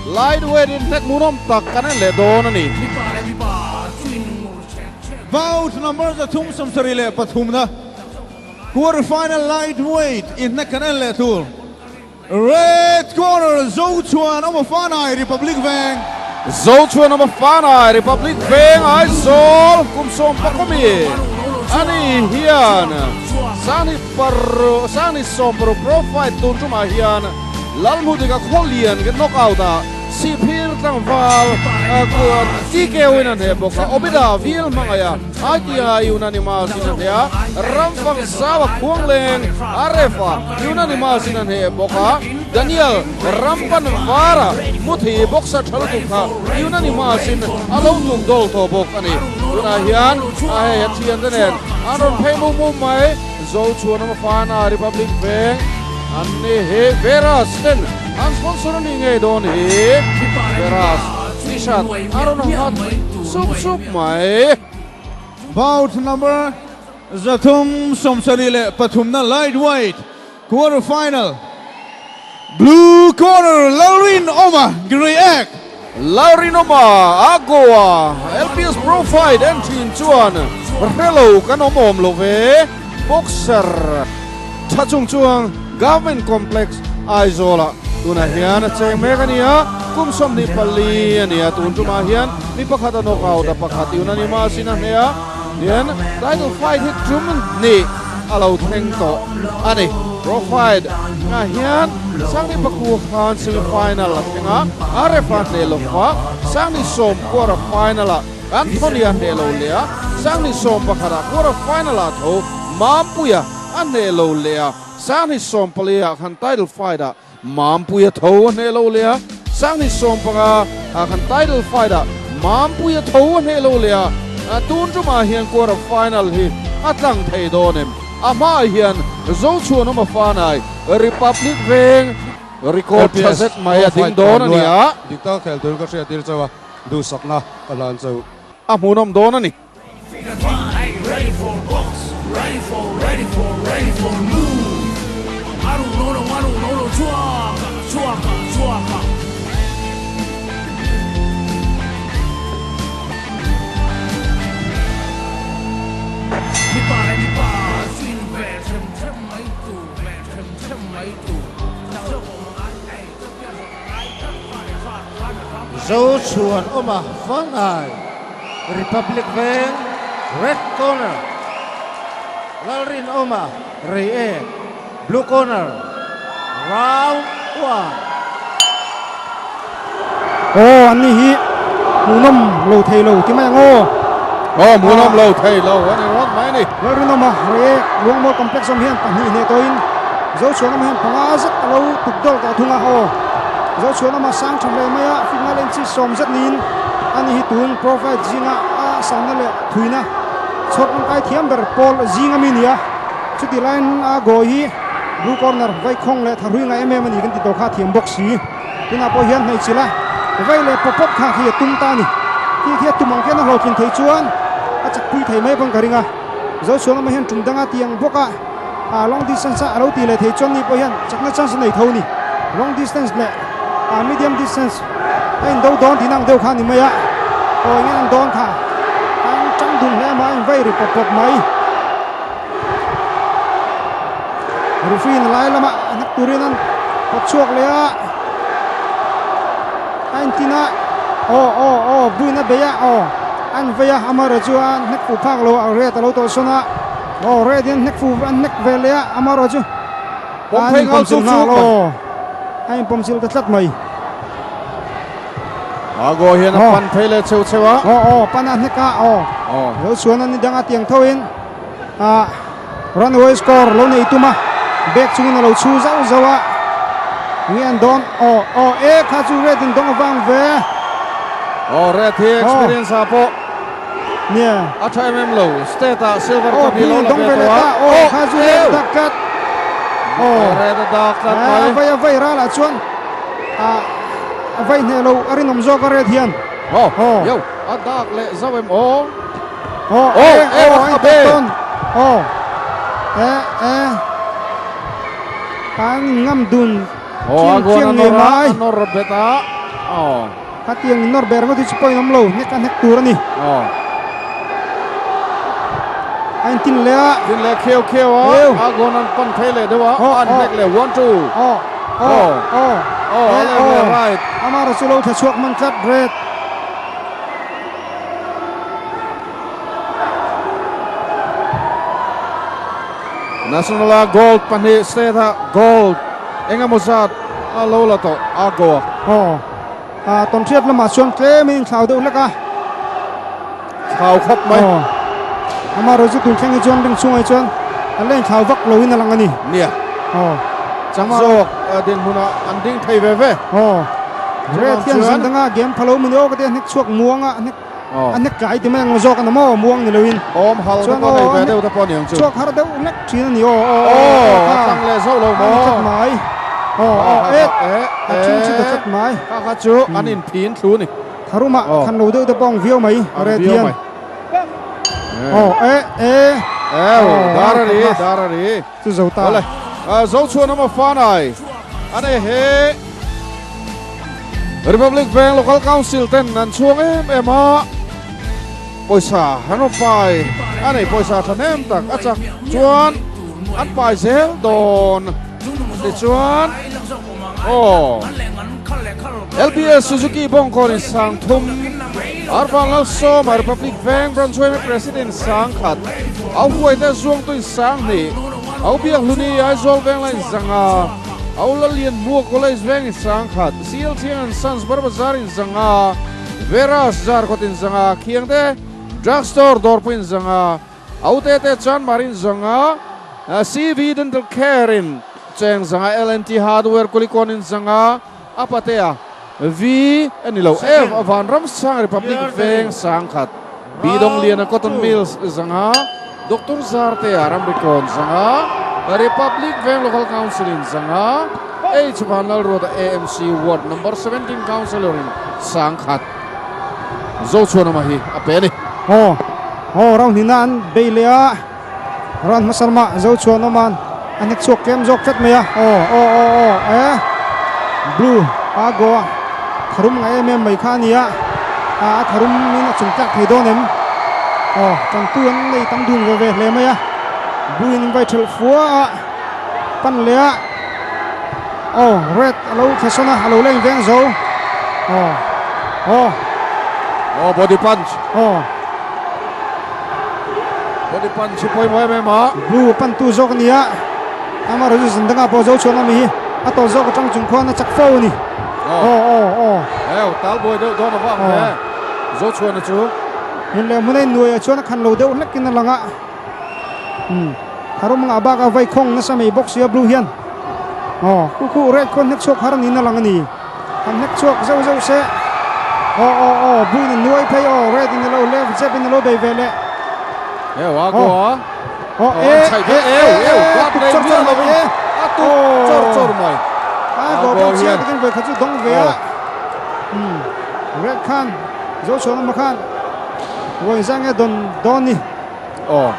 Lightweight in hnek hmuhnawm tak kan en leh dawn a ni. Bout number 373 na quarter final lightweight in hnek kan en leh tur. Red corner Zochhuan Awma Fanai Republic Veng. Zochhuan Awma Fanai Republic Veng Aizawl kum sawm pakawmi ani hian Sangni paru Sangni sawm paruk pro fight tun tumah hian Lalhmudika Khawlian ke knock out ah Sihphir tlangval TKO in a hneh bawk a, Obida Vil hmangaih a ITI unanimous in a hneh a, Ramfang Zaua Khuangleng RF a unanimous in a hneh bawk a, Daniel Rampan Vara Muthi boxer tha lutuk kha unanimous in a lo tuk dawl tawh bawk a ni. Tunah hian a hei a thiante nen an rawn phei mum mum mai. Zochhuanawma Fana Republic Veng an ni hi Veras ten an sponsor a nih ngei dawn hi. Veras t-shirt a rawn nghat sup sup mai. Bout number 373 na lightweight quarter final Blue corner Lalrinawma Grieg. Lalrinawma a Goa LPS Pro Fight en thin chuan hrelo kan awm awm lo ve. Boxer tha chung chuang Government Complex Aizawl-ah tunah hian a cheng mek a ni a, kum 24 a ni a, tun tumah hian mi pakhat a knock out a, pakhat unanimous in a hneh a, hian title fight hi tum hnih a lo thleng tawh a ni. Pro fight ah hian Sangni Pakua khan semi final a thleng a, RF a hneh lo va, Sangni sawm quarter final ah Anthony a hneh lo leh a, Sangni 11 ah quarter final ah tho Mampuia a hneh lo leh a, Sangni 14 ah khan title fight ah Mampuia tho a hneh lo leh a, Sangni 15 ah khan title fight ah Mampuia tho a hneh lo leh a, tun tumah hian quarter final hi a tlang thei dawn em? A hmaah hian Zochhuanawma Fanai Republic Veng record tha zet mai a ding dawn a ni a. Dik tak khel tur ka hriat tir chauh a, duhsakna ka hlan chauh. A hmuhnawm dawn a ni. Zochhuanawma Fanai, Republic Veng, Red Corner, Lalrinawma Reiek, Blue Corner, Round 1. Aw an ni hi hmuhnawm lo thei lo ti mai ang aw. Aw hmuhnawm lo thei lo a ni rawt mai a ni. Lalrinawma Reiek Luangmual Complex awm hian pahnih hneh tawhin Zochhuanawma hian panga zet a lo tuk dawr tawh thung a aw. Zochhuanawma sang tha hle mai a, fitna len chi sawm zet niin a ni hi tun provide zinga a sangna leh thuina chhawr tangkai thiam ber pawl zinga mi nia. Chuti laiin a goal hi blue corner vaikhawng leh thahrui ngai em em a ni kan ti tawh kha a thiam bawk si. Tunah pawh hian hmeichhe la vai leh pawp pawp kha khi a tum ta a ni. Khi khi a tum ang khian a hlawhtlin thei chuan a chakpui thei mai bawk ka ring a. Zochhuang lamah hian tum danga tiang bawk a, a long distance a alo tih leh thei chuan ni pawh hian chakna chance a nei tho a ni. Long distance leh a medium distance a indo dawn tihna ang deuh kha a ni mai a. Aw eng an dawn kha an tang dun hle mai, an vai ri pawp pawp mai. Referee in lai lamah a hnek turin an pawt chhuak leh a, a intin a, aw aw aw buin a bei a, aw a invei a, amaherawh chu a hnek fuh phak lo a, red a lo tawhsawn a, aw red in an hnek fuh an hnek ve leh a, amaherawh chu a inpawm chilh nghal aw a inpawm chilh ta tlat mai. Ago hian a pan phei leh cheu cheu a. Aw aw pan a hnek a aw. Lo chuan a ni danga tiang thoin a runaway score lo nei tum a bag chungin a lo chhu zauh zauh a. Nge an dawn aw aw e kha chu red in dawng avang ve. Aw red hi experience ah pawh Nia. A tha em em lo state ah silver cup hi lo la ve tawh a. Aw kha chu red dak tlat. Aw red a dak tlat mai. A vai a vai ral ah chuan a vai hneh lo a rinawm zawk a red hian. Aw yo a dak leh zauh em aw. Aw e aw a be. Aw e e an ngam dun chiang chiang ngei mai. Aw a nawr bet a. Khatiang in nawr ber ngawt hi chu pawhin awm lo, hnek a hnek tur a ni. A intin leh a. Tin leh kheu kheu a, a goal an pan phei leh deuh a, an hnek leh one two. A left leh right. Amaherawhchu chu lo tha chhuak hman tlat red. National a gold pahnih state a gold engemaw zat a lo la tawh a goa. Aw a tawnhriat lamah chuan tlem in thlau deuh hlek a. Thlau khawp mai. Aw amaherawh chu tun thleng hi chuan ring chhungah hi chuan a leng thlau vak lo in a lang a ni. Nia. Aw. Chak zawk dinhmunah an ding thei ve ve. Aw. Red hian zan danga game phalo mawni aw ka tia hnek chhuak muang a hnek a hnek tlai ti mai ang zawk a ni maw muang ni loin. Awm hal te pawh nei ve deuh te pawh ni ang chu. Chhuak har deuh hlek thin a ni aw aw aw a tlang leh zauh lo maw. A ni tlat mai. Aw aw e a thing chu ta tlat mai. Kha kha chu an in phin thlu ni. Tharuma khan lo deuh te pawh ang viau mai red hian. Aw e e. Ew dar a ri dar a ri. Chu zo ta. Awle, zo chhuan awm a fanai a nei he Republic Bank Local Council ten an chhuang em em a, pawisa an rawn pai a nei pawisa thahnem tak a chak chuan an pai zel dawn tichuan aw LBS Suzuki Bawngkawn in sang thum Arvan Lalsawma Republic Bank Branch Yma President Sangkhat Au Huaite Zuangtu in Sanghnih Au Biak Hluni Aizawl Vengla in Zanga Au Lalian Hmuak College Veng in Sangkhat CL Thiang and Sons Barbazar in Zanga Veras Zarkawt in Zanga Khiangte Drug Store Dawrpui in Zanga Au Tete Chanmar in Zanga CV Dental Care in Cheng Zanga LNT Hardware Kulikawn in Zanga A patea V a ni lo F a Vanram Sang Republic Veng Sangkhat B Dongliana Cotton Mills zanga Doctor Zartea Ramrikawn zanga Republic Veng Local Council in zanga H Vanlalruata AMC Ward Number 17 Councillor in Sangkhat Zochhuanama hi a pe a ni. Aw aw round hnihna an bei leh a Round hmasa lamah Zochhuanawma'n a hnek chhuak tlem zawk tlat mai a, aw aw aw aw e blue a goa tharum ngai em em mai kha a ni a, a tharum in a chung tlak thei dawn em? Aw tantu an nei tam dun ve ve hle mai a, blue in vai thelh fua a pan leh a, aw red a lo thlasawn a, a lo leng veng zo, aw aw. Aw body punch. Aw. Body punch hi pawimawh em em a. Blue pan tu zawk a ni a, amaherawhchu zan dangah pawh zo chhuang ami hi a tawh zawk atang chung khuan a chak fo a ni. Aw aw aw. Heu tal buai deuh dawn avang hle zo chhuana chu. Hmun leh hmun a innuai ah chuan a khan lo deuh hlek in a lang a. Umm tharum ngah bak a vai khawng nasa mai bawk sia blue hian. Aw khu khu red khawn hnek chhuak har niin a lang a ni. Han hnek chhuak zeuh zeuh se. Aw aw aw blue in a nuai phei aw red in a lo left jab in a lo bei ve leh. Heu a go a. Aw e e e a tuk chawr chawr mai e. A tuk chawr chawr mai. A go pawh chiang takin vawi khat chu dawng ve a. Umm red khan zo chhuan awm khan vawi zang nge dawn dawn ni. Aw.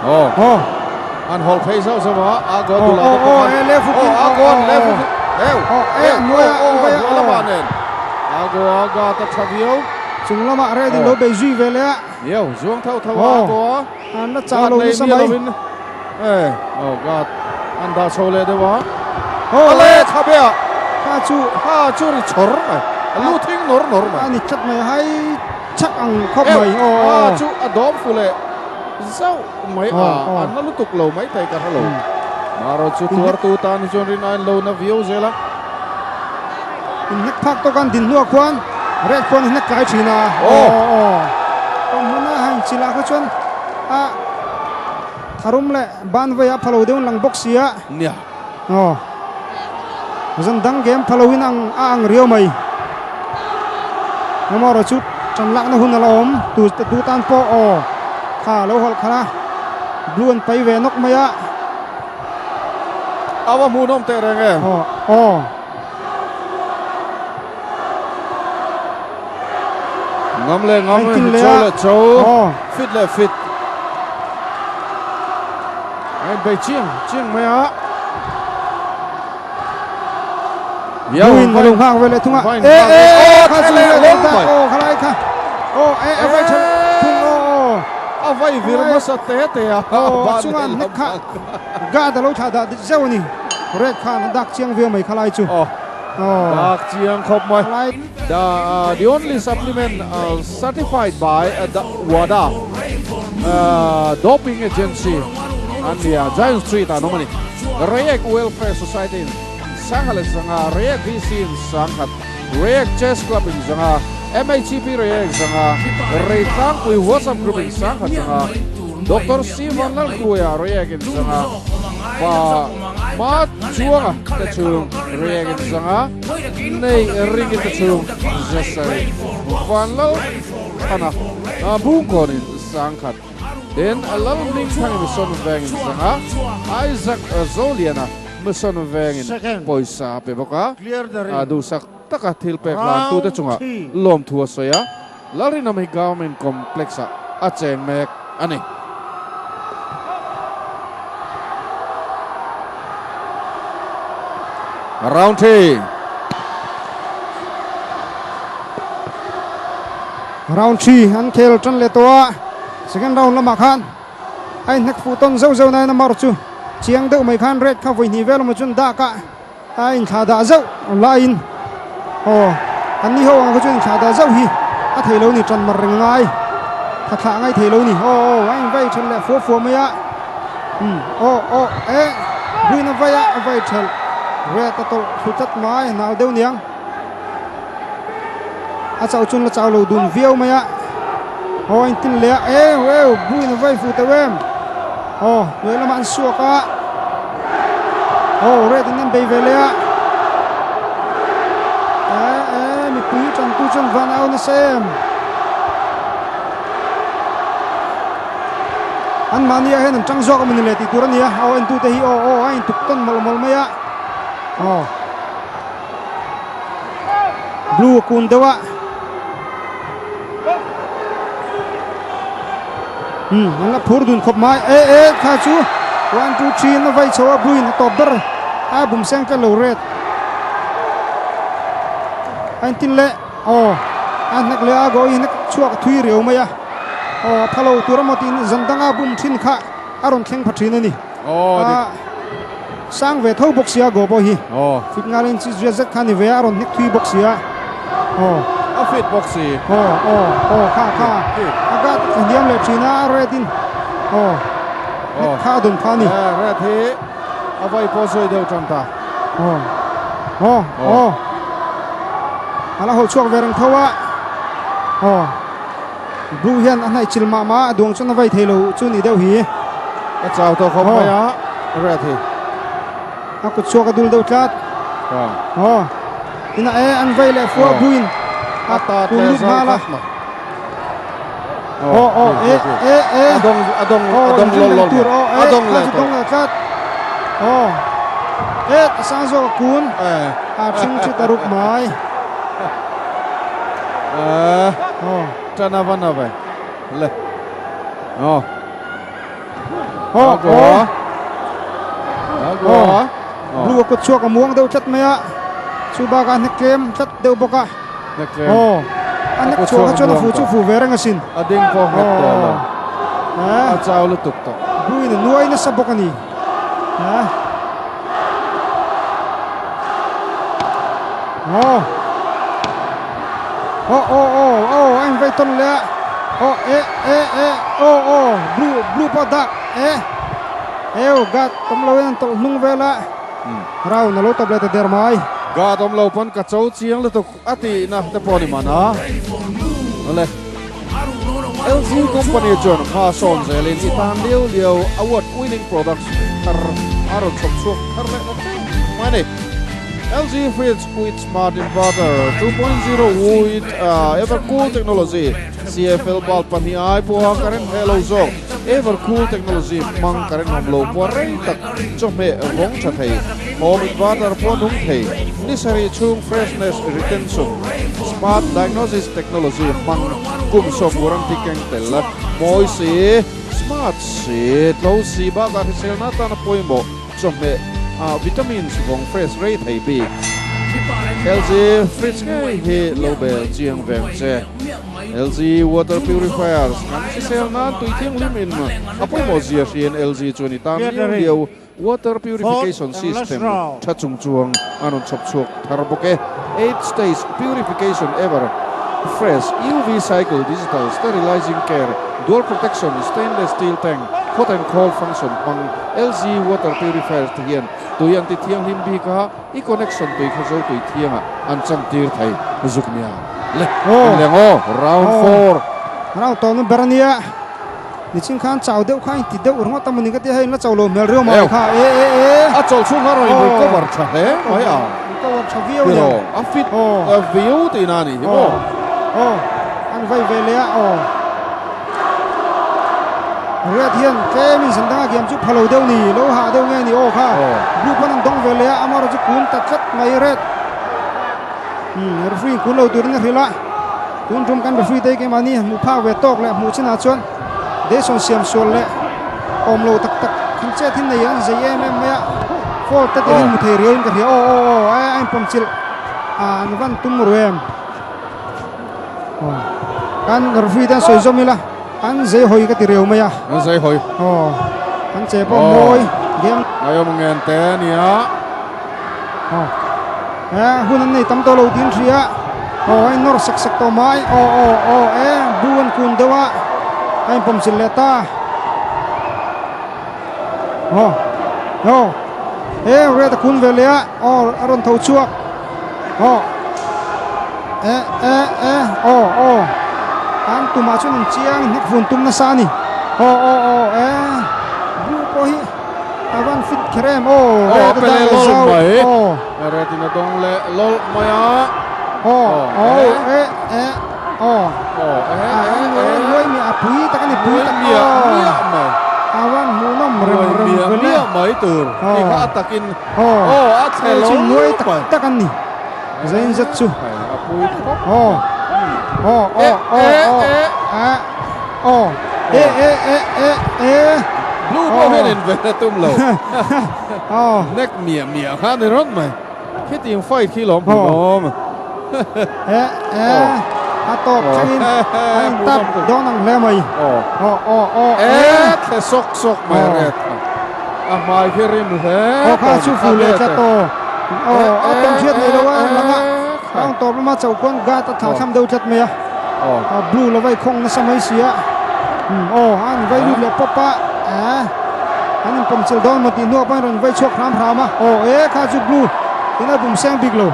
Aw. Aw. An hawlh phei zauh zauh a, a goal duh lah bawk a. Aw, left hook in. A goal left hook. Eu. Aw, e hnuai a, hnuai a. Lamah nen. A goal a guard a tha viau. Chung lamah red in lo bei zui ve leh a. Yo, zuang thau thau a goal a. An la chah lo nasa mai. E, oh god. An dah chho leh deuh a. Ale tha be a. Kha chu kha chu ri chhawr mai. A lu thing nawr nawr mai. A ni tlat mai hai chak ang khawp mai. Aw aw. Chu a dawm fu leh zauh mai a. An la lutuk lo mai thei ka hre lo. Maro chu tuar tu tan hi chuan rin a in lo na viau zel a. Inhnek phak tawk an din hnuah khuan red khuan inhnek tlai thin a. Aw aw. Awm hmuna han chilah kha chuan a tharum leh ban vei a phalo deuh lang bawk si a. Nia. Aw. Zan dang game phalo in ang a ang riau mai. Amaherawh chu tan lakna hun a la awm tu tu tan pawh aw kha lo hawlh khalh a. Blue an pai ve nawk mai a. A va hmuhnawm teh reng em? Aw aw. Ngam leh ngam, cho leh cho, fit leh fit. A inbei chiang chiang mai a. Buin a lo nghak ve leh thung a. E e e kha chu leh leh ta aw khalai kha. Aw e a vai tha thung aw aw. A vai vir hmasa te te a. Aw a chunga an hnek kha guard a lo thlah dah dik zeuh a ni. Red khan a dak chiang viau mai khalai chu. Aw dak chiang khawp mai. The the only supplement certified by the WADA doping agency an nia Giant Street ah an awm a ni. Reiek Welfare Society in Sangha leh Zanga, Reiek VC in Sangkhat, Reiek Chess Club in Zanga, MHCP Reiek Zanga, Reitlangpui WhatsApp Group in Sangkhat Zanga, Doctor C Vanlalhruaia Reiek in Zanga, Pa Ma Chuanga te chhung Reiek in Zanga, Nei Ringin te chhung Zasarih Vanlalthana Bungkawn in Sangkhat. Tin, Lalhmingthangin Mission Vengin Zanga, Isaac Zoliana Mission Vengin pawisa a pe bawk a, duhsak taka thil pek hlantute chungah lawmthu a sawi a, Lalrinawm hi Government Complex-ah a cheng mek a ni. Round 3. Round 3 an khel tan leh tawh a, second round lamah khan a inhnek fuh tawn zeuh zeuh nain a mar chu chiang deuh mai khan red kha vawi hnih vel emaw chuan dak a a inthlah dah zeuh laiin aw an ni ho ang kha chuan inthlah dah zeuh hi a thei lo ni tan mar reng ngai tha thlah ngai thei lo ni aw aw a invai then leh fua fua mai a um aw aw e buin a vai a a vai thelh red a tawlh thlu tlat mai nau deuh niang. A chauh chuan la chau lo dun viau mai a aw a intin leh a eu eu buin a vai fuh teuh em aw hnuai lamah an suak a aw red in an bei ve leh a e e mipui tantu chuan van au nasa em an mahni ah hian an tang zawk a mawni le tih tur a ni a aw entute hi aw aw a intuk tawn mawlh mawlh mai a aw. Blue a kun deuh a. Hmm, an la phur dun khawp mai. E e kha chu 1 2 3 na vai chho a blue in a tawp ber. A bum seng ka lo red. A in tin le. Aw a hnek le a go in chhuak thui riau mai a. Aw a phalo tur emaw tiin zan danga bum thin kha a rawn thleng pha thin a ni. Aw dik. Sang ve tho bawk sia Gobo hi. Aw. Fit ngal in chi zia zet kha ni ve a rawn hnek thui bawk sia. Aw. A fit bawk si. Aw aw aw kha kha. A gat a hniam leh thin a a red in. Aw. Hnek kha a dawn kha a ni. Eh red hi a vai pawh sawi deuh tan ta. Aw. Aw aw. A la haw chhuak ve reng tho a. Aw. Blue hian a hnaih chil mah mah a, a duang chuan a vai thei lo chu ni deuh hi. A chau tawh khawp mai a, red hi. A kut chhuak a dul deuh tlat. Aw, inah e an vai leh fua blue in a kun lut nghal a. Aw aw e e e. A dawng a dawng a dawng lawr lawr tur aw e a dawng leh tawh. Dawng leh tlat. Aw e a sang zawk a kun. A thing thi ta rup mai. Tana va na ve le oh oh oh oh blue a kut chhuak a muang deuh tlat mai a chu bakah a hnek tlem tlat deuh bawk a oh a hnek chhuah kha chuan a fu chu fu ve reng asin a ding pawh nghet tawh lo a chau lutuk tawh blue in a nuai nasa bawk a ni Oh. Oh oh oh oh a invei tawn leh a oh eh eh eh oh oh blue blue pawh dak eh eu guard awm lo in an tawlh hnung vel a round a lo tawp leh ta der mai. Guard awm lo pawn ka cho chiang lutuk a tihna te pawh a ni mahna. Awle LG company chuan hma sawn zelin i tan liau liau award winning products thar a rawn chhawp chhuak thar leh ta teuh mai a ni. LG fridge with smart inverter 2.0 with Evercool technology CFL bulb pahnih ai pawha current heh lo zawk Evercool technology hmang current awm lo pawh rei tak chawhmeh vawng tha thei home inverter pawh nung thei ni sarih chhung freshness retention smart diagnosis technology hmang kum sawm warranty keng tel mawi si smart si tlo si bakah hriselna atana pawimawh Chawhmeh ah vitamins vawng fresh rei thei bik. LG fridge ngei hi lo bel chiang veng che. LG water purifiers kan hrisel nan tui thianghlim in a pawimawh zia hriain LG chuan i tan liau liau water purification system tha chung chuang a rawn chhawp chhuak thar bawk e. Eight stage purification ever fresh UV cycle digital sterilizing care dual protection stainless steel tank hot and cold function hmang LG water purifiers te hian tui an ti thianghlim bik a. I connection tui kha zo tui thiangah an chantir thei zuk nia le en leng aw round 4. Round tawh na ber ania nichin khan chau deuh kha inti deuh ringawt a mawni ka tia hei inla chau lo hmel riau mai kha e e e. A chawlh chhung khan rawn in recover tha hle mai a. Recover tha viau nia. Tiraw a fit viau tihna a nih hi maw. Aw an vai ve leh a aw. Red hian tlem in zan danga game chu pha lo deuh ni, lo hah deuh nge ni aw kha blue pawn an dawng ve leh a, amaherawh chu kun ta tlat mai red. Umm referee in kun lo turin a hrilh a, tun tum kan referee te hi keimahni hmuh phak ve tawk leh hmuh chinah chuan decision siam sual leh awm lo tak tak kan chet hi nei an zei em em mai a, foul te te hian hmu thei riau in ka hria aw aw aw a inpawm chilh a an van tum ru em. Kan referee te an sawi zawm ila an zei hawi ka ti reu mai a. An zei hawi. Aw an che pawh mawi game. Ngaiawm ngen te a nia. Aw e hun an nei tam tawh lo tin hria. Aw a innawr sek sek tawh mai. Aw aw aw e bu an kun deuh a a inpawm chilh leh ta. Aw aw e red a kun ve leh a aw a rawn tho chhuak. Aw e e e aw aw an tumah chuan an chiang in hnekfun tum nasa a ni aw aw aw e blue pawh hi a van fit kher em aw red a dang leh zau aw red in a dawng leh lawlh mai a aw aw e e aw aw e e e nuai miah a pui tak a ni pui tak aw a van hmuhnawm rem rem vele mai tur tih kha a takin Aw a chhe lo nuai tak tak an ni zain zet chu a pui khawp aw aw aw aw aw aw e e e e e blue pawh hian in ven a tum lo aw nek miah miah kha ni rawt mai khitiang fight khi lawm hmuhnawm e e a tawp thlengin a in tap dawn ang hle mai aw aw aw e thle sawk sawk mai ret A hmai khi rim hle. Aw kha chu fu leh tlat aw. Aw a tawn hriat nei lo a lang a. Round tawp lama chauh khuan guard a thlah thlam deuh tlat mai a. Aw blue lo vai khawng nasa mai si a. Aw a an vai lut leh pawp a. An inpawm chilh dawn maw tih hnuah pawh an rawn vai chhuak hram hram a. Aw e kha chu blue in a bum seng bik lo.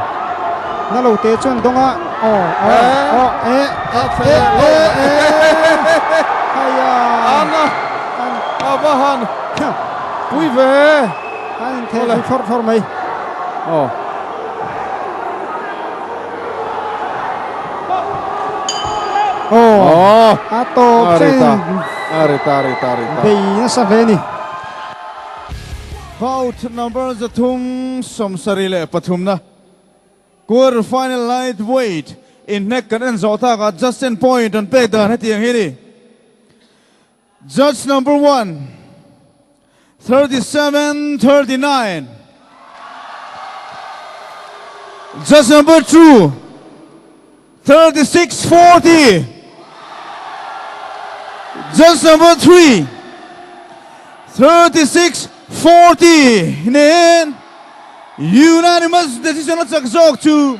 Na lo te chuan dawng a. Aw aw aw e e e e haiya. A va han pui ve. An intheh pui thlawr thlawr mai. Aw. Aw. A tawp chen. A rita rita rita. Bei nasa hle ni. Bout number 373 na Quarter final lightweight inhnek kan en zawh takah Justin point an pek dan hetiang hi a ni. Judge number one, 37 39. Judge number two, 36 40. Judge number three, 36 40. Nen unanimous decision a chak zawk chu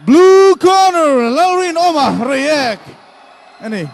Blue corner Lalrinawma Reiek a ni.